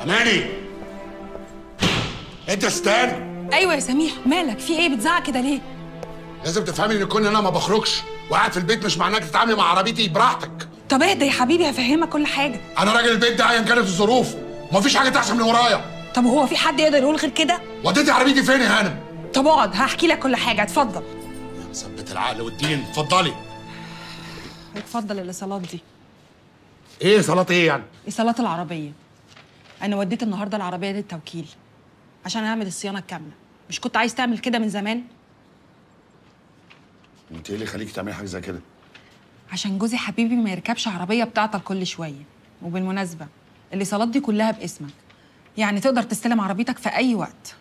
اماني، انت استنى. ايوه يا سميح، مالك في ايه بتزعق كده ليه؟ لازم تفهمي ان كون انا ما بخرجش وقاعد في البيت مش معناه تتعاملي مع عربيتي براحتك. طب اهدى يا حبيبي، هفهمك كل حاجة. انا راجل البيت ده ايا كانت الظروف، ومفيش حاجة تحصل من ورايا. طب هو في حد يقدر يقول غير كده؟ وديتي عربيتي فين يا هانم؟ طب اقعد هحكي لك كل حاجة، اتفضل. يا مثبت العقل والدين، اتفضلي. اتفضل الايصالات دي. ايه ايصالات ايه يعني؟ ايصالات العربية. انا وديت النهارده العربية للتوكيل عشان اعمل الصيانة الكاملة. مش كنت عايز تعمل كده من زمان؟ انت ايه اللي يخليكي تعملي حاجة زي كده؟ عشان جوزي حبيبي ما يركبش عربية بتعطل كل شوية. وبالمناسبة الايصالات دي كلها باسمك، يعني تقدر تستلم عربيتك في اي وقت.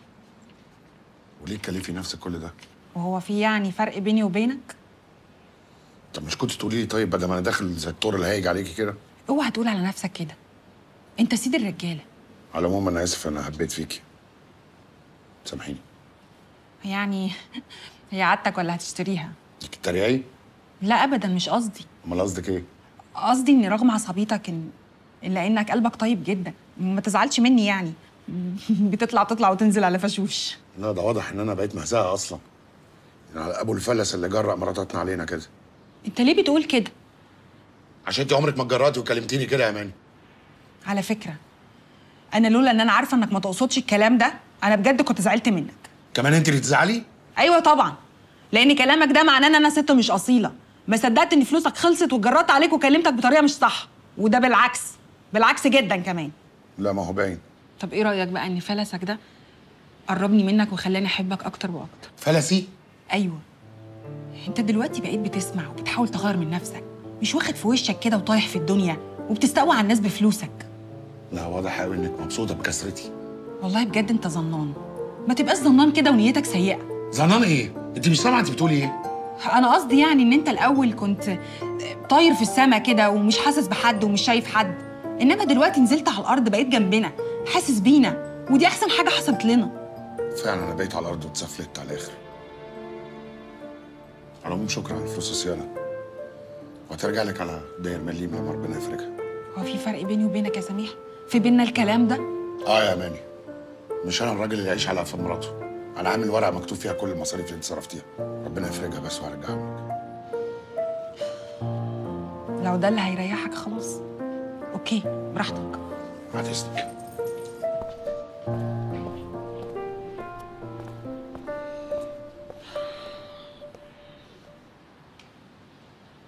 وليه تكلفي نفسك كل ده؟ وهو في يعني فرق بيني وبينك؟ طب مش كنت تقولي لي طيب بدل ما انا داخل زي الطور اللي هيجي عليكي كده؟ اوعى تقول على نفسك كده، انت سيد الرجالة. على العموم انا اسف انا هبيت فيكي، سامحيني. يعني هي عادتك ولا هتشتريها؟ انت بتتريقي؟ لا ابدا مش قصدي. امال قصدك ايه؟ قصدي ان رغم عصبيتك الا انك قلبك طيب جدا، ما تزعلش مني يعني. بتطلع تطلع وتنزل على فشوش. لا ده واضح ان انا بقيت مهزقه اصلا. يعني ابو الفلس اللي جرأ مراتاتنا علينا كده. انت ليه بتقول كده؟ عشان انت عمرك ما اتجرأتي وكلمتيني كده يا ماني. على فكرة انا لولا ان انا عارفه انك ما تقصدش الكلام ده انا بجد كنت زعلت منك. كمان انت اللي تزعلي؟ ايوه طبعا، لان كلامك ده معناه ان انا ست مش اصيلة. ما صدقت ان فلوسك خلصت واتجرأت عليك وكلمتك بطريقة مش صح، وده بالعكس، بالعكس جدا كمان. لا ما هو باين. طب ايه رايك بقى ان فلسك ده قربني منك وخلاني احبك اكتر واكتر؟ فلسي؟ ايوه، انت دلوقتي بقيت بتسمع وبتحاول تغير من نفسك، مش واخد في وشك كده وطايح في الدنيا وبتستقوى على الناس بفلوسك. لا واضح قوي انك مبسوطة بكسرتي. والله بجد انت ظنان، ما تبقاش ظنان كده ونيتك سيئه. ظنان ايه؟ انت مش سامعه انت بتقولي ايه؟ انا قصدي يعني ان انت الاول كنت طاير في السما كده ومش حاسس بحد ومش شايف حد، انما دلوقتي نزلت على الارض بقيت جنبنا حاسس بينا، ودي احسن حاجة حصلت لنا. فعلا انا بقيت على الارض واتسفلت على الاخر. على العموم شكرا على فلوس الصيانة، وهترجع لك على داير مليم لما ربنا يفرجها. هو في فرق بيني وبينك يا سميح؟ في بيننا الكلام ده؟ اه يا اماني، مش انا الراجل اللي يعيش على قفا مراته. انا عامل ورقة مكتوب فيها كل المصاريف اللي انت صرفتيها، ربنا يفرجها بس وهرجعها لك. لو ده اللي هيريحك خلاص okay براحتك. بعد اذنك.